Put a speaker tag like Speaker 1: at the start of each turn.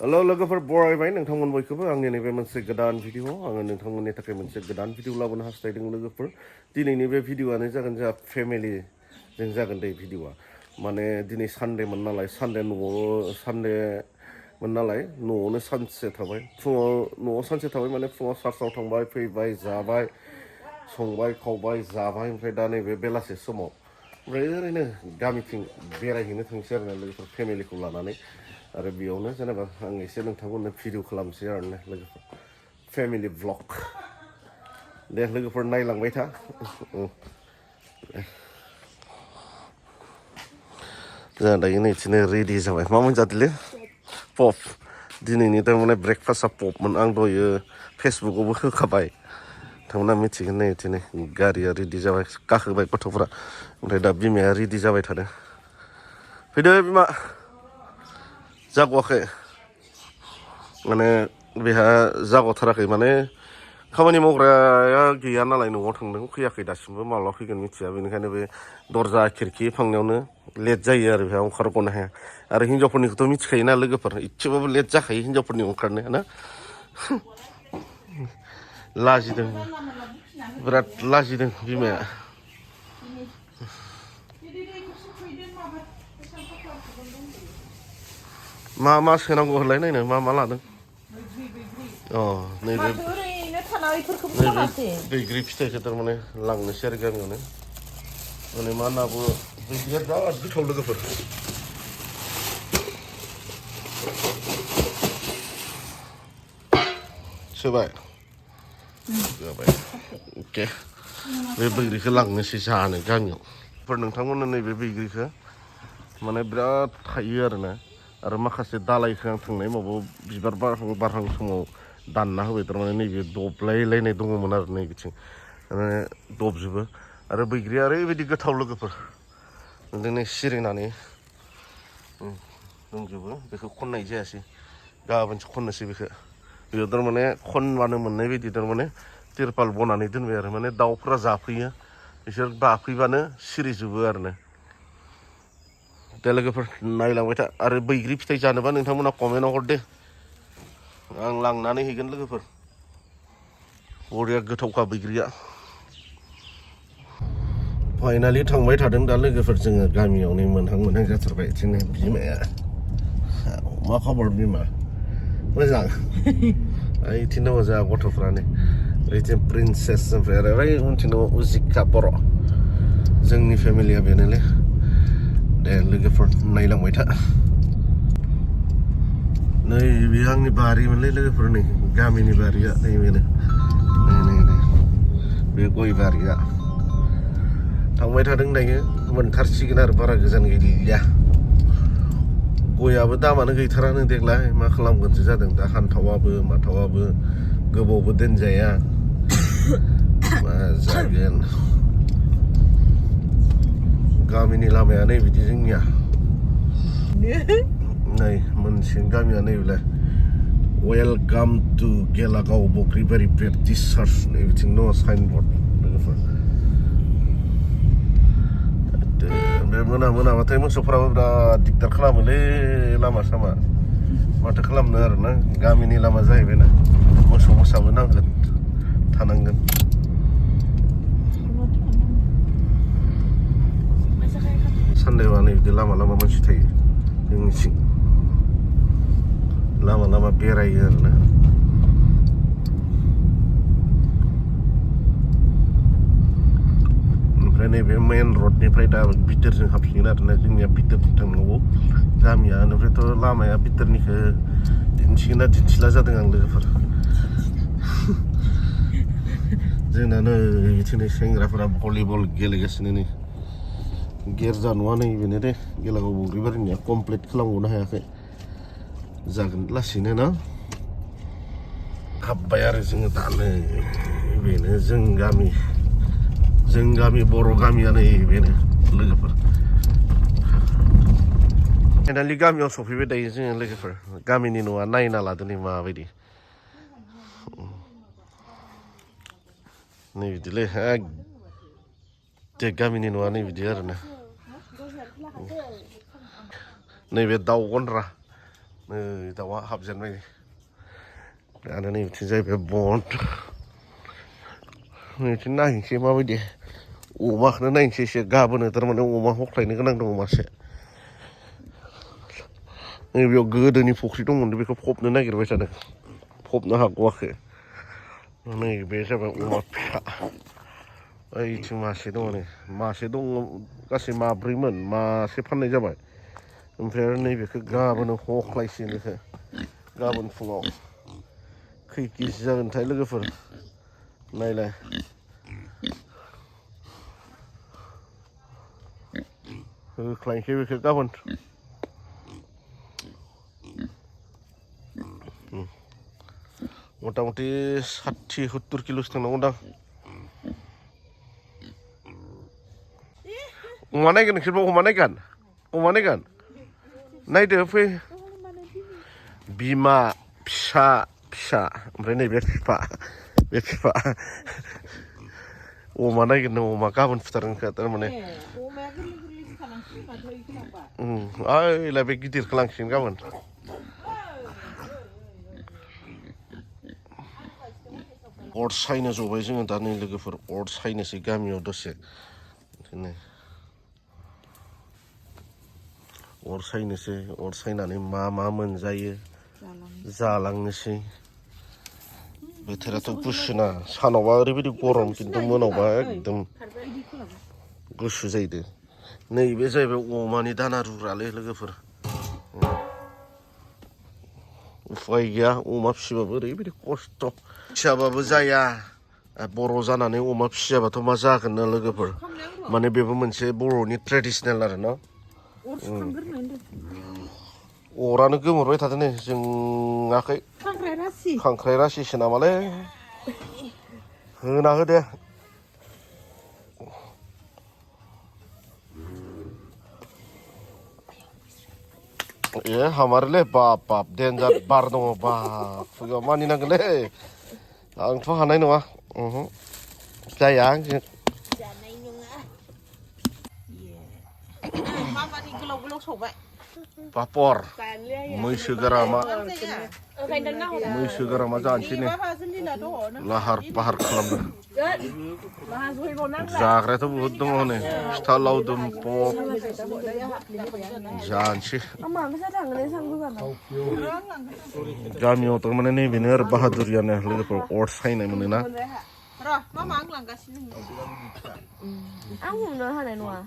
Speaker 1: hello लोगोफोर बरायबाय नोंथांमोन बयखौबो आंनि नैबे मोनसे गोदान भिडिअ आङो नोंथांमोननि थाखाय मोनसे गोदान भिडिअ लाबोनो हास्थायदों लोगोफोर दिनैनि बे भिडिअआनो जागोन जोंहा फेमिलिजों जागोन दे भिडिअआ माने दिनै सानडेमोन नालाय सानडेमोन नालाय न'आवनो सानसे थाबाय फुङाव न'आव सानसे थाबाय माने फुङाव चार्चआव थांबाय फैबाय जाबाय संबाय खावबाय जाबाय ओमफ्राय दा नैबे बेलासे समाव ओमफ्राय ओरैनो गामिथिं बेरायहैनो थांसै आरोना लोगोफोर फेमिलिखौ लानानै आरो बेयावनो जेनेबा आं एसे नोंथांमोननो भिडिअ खालामसै आरोना लोगोफोर फेमिलि भ्लग दे लोगोफोर नायलांबाय था जोंहा दायो नैथिनो रेडि जाबाय मा मोनजादोंलै पप दिनैनि थारमाने ब्रेकफास्टआ पपमोन आं दहायो फेसबुकआवबो होखाबाय नोंथांमोना मिथिगोन नैथिनो गारिया रेडि जाबाय गाखोबाय गथ'फ्रा ओमफ्राय दा बिमाया रेडि जाबाय थादों फैदो बिमा जाग'वाखै माने बेहा जाग'थाराखै माने खामानि मावग्राया गैया नालाय न'आव थांदों फैयाखै दासिमबो माब्ला फैगोन मिथिया बेनिखायनो बे दरजा खिरखि फांनायावनो लेट जायो आरो बेहा ओंखारग'नो हाया आरो हिनजावफोरनिखौथ' मिथिखायोना लोगोफोर इसेबाबो लेट जाखायो हिनजावफोरनि ओंखारनाया ना लाजिदों बिराद लाजिदों बिमाया मा सोनांगौ होनलाय नायनो मा लादों नैबे बैग्रि फिथाइखौ थारमाने लांनोसै आरो गामियावनो माने मा होनना बुङो बैग्रिया बिराद गोथाव लोगोफोर सोबाय जाबाय अके बे बैग्रिखौ लांनोसै जानो गामियाव नोंथांमोननो नैबे बैग्रिखौ माने बिराद थायो आरोना आरो माखासे दालायखौ आं थांनाय माबाव बिबार बारहां समाव दानना होबाय थारमाने नैबे दबलायलायनाय दङमोन आरो नैबेथिं माने दबजोबो आरो बैग्रिया ओरैबायदि गोथाव लोगोफोर बिदिनो सिरिनानै दंजोबो बेखौ खननाय जायासै गाबोनसो खननोसै बेखौ बेयाव थारमाने खनबानो मोननाय बायदि थारमाने तिरपाल बनानै दोनबाय आरो माने दाउफ्रा जाफैयो बिसोर बाफैबानो सिरिजोबो आरोना दे लोगोफोर नायलांबाय था आरो बैग्रि फिथाइ जानोबा नोंथांमोना कमेन्टआव हरदे आं लांनानै हैगोन लोगोफोर बरिया गोथावखा बैग्रिया फाइनालि थांबाय थादों दा लोगोफोर जोङो गामियावनो मोनहां जाथारबाय जोंनि बिमाया मा खबर बिमा मोजां ओइथिं दङ जोंहा गथ'फ्रानो ओइथिं प्रिन्सेस ओमफ्राय आरो ओइ उनथिं दङ उजिका बर' जोंनि फेमिलिया बेनोलै दे लोगोफोर नायलांबाय था नैबे आंनि बारिमोनलै लोगोफोर नै गामिनि बारिया नैबेनो नै बे गय बारिया थांबाय थादों दायो मोनथारसिगोन आरो बारा गोजान गैलिया गयाबो दामानो गैथारानो देग्लाय मा खालामगोनसो जादों दा हानथावाबो माथावाबो गोबावबो दोनजाया मा जागोन गामिनि लामाया नै बिदि जोंनिया नै मोनसे गामिया नैबेलाय वेलकाम टु गेलागाव बख्रिबारि बेप्टिस्ट चार्च नै बिथिं दङ साइनबर्ड लोगोफोर बे मोनाबाथाय मोसौफ्राबो बिराद दिगदार खालामोलै लामा सामा माथो खालामनो आरोना गामिनि लामा जाहैबायना मोसौ मोसाबो नांगोन थानांगोन सानदेबा नै बिदि लामा मानसि थायो जोंनिथिं लामा बेरायो आरोना ओमफ्राय नैबे मेन रडनिफ्राय दा बिथोरजों हाबसिगोन आरोना जोंनिया बिथोरजों थांनांगौ गामिया ओमफ्रायथ' लामाया बिथोरनिखौ दिन्थिगोना दिन्थिला जादों आं लोगोफोर जोंना नै बिदिनो सेंग्राफोरा भलिबल गेलेगासिनो नै गेरजा नङा नै बेनो दे गेलागाव बग्रिबारिनिया कमप्लिट खालामग'नो हायाखै जागोन लासैनो ना हाबबाय आरो जोङो दानो बेनो जों गामि बर' गामिया नै बेनो लोगोफोर फाइनालि गामियाव सफैबाय दायो जोङो लोगोफोर गामिनि न'आ नायना लादो नै माबायदि नै बिदिलै गामिनि न'आ नै बिदि आरोना नैबे दाउ गन्द्रा दाउआ हाबजेनबाय आरो नै बिथिं जाहैबाय बन्द नैथिं नायनोसै माबायदि अमाखौनो नायनोसै एसे गाबोनो थारमाने अमा हख्लायनो गोनां दङ मासे नैबेयाव गोदोनि फुख्रि दंमोन बेखौ फबनो नागिरबाय थादों फबनो हागवाखै नैबे जाबाय अमा फिसा ओइथिं मासे दङ नै मासे दङ गासै माब्रैमोन मासे फाननाय जाबाय ओमफ्राय आरो नैबेखौ गाबोनो हख्लायसिगोन बेखौ गाबोन फुङाव खै केजि जागोनथाय लोगोफोर नायलाय होख्लायनोसै बेखौ गाबोन मथा मथि 60-70 किल'सो थांनांगौदां अमा नायगोन नोंसोरबो अमा नायगोन नायदो फै बिमा फिसा ओमफ्राय नैबे बिफा बे बिफा अमा नायगोन नों अमा गाबोन फुथारगोनखा थारमाने ओइलाय बे गिदिरखौ लांसिगोन गाबोन अर सायनो जबाय जोङो दा नै लोगोफोर अर सायनोसै गामियाव दसे बिदिनो अर सायनोसै अर सायनानै मा मोनजायो जालांनोसै बोथोराथ' गुसुना सानावबा ओरैबायदि गरम खिन्थु मोनावबा एकदम गुसु जाहैदो नैबे जाहैबाय अमानि दाना रुग्रालै लोगोफोर उफाय गैया अमा फिसिबाबो ओरैबायदि खस्थ' फिसाबाबो जाया बर' जानानै अमा फिसियाबाथ' मा जागोन ना लोगोफोर माने बेबो मोनसे बर'नि ट्रेडिसनेल आरो ना अरानो गोमोरबाय थादों नै जोङाखै खांख्राइ रासिसो नामालै होना होदे ए हामारोलै बाप देन्जार बार दङ बाप खुगायाव मानिनांगोनलै आंथ' हानाय नङा जाया आंजों पापर मैसो गारामा जानोसै नै लाहार फाहार खालामदों जाग्रायाथ' बहुद दङ हनै फिथा लावदुम पप जानोसै गामियाव थारमाने नैबेनो आरो बाहादुरियानो लोगोफोर अर सायनाय मोनोना
Speaker 2: र' मामा आं लांगासिनो आं हमनो हानाय नङा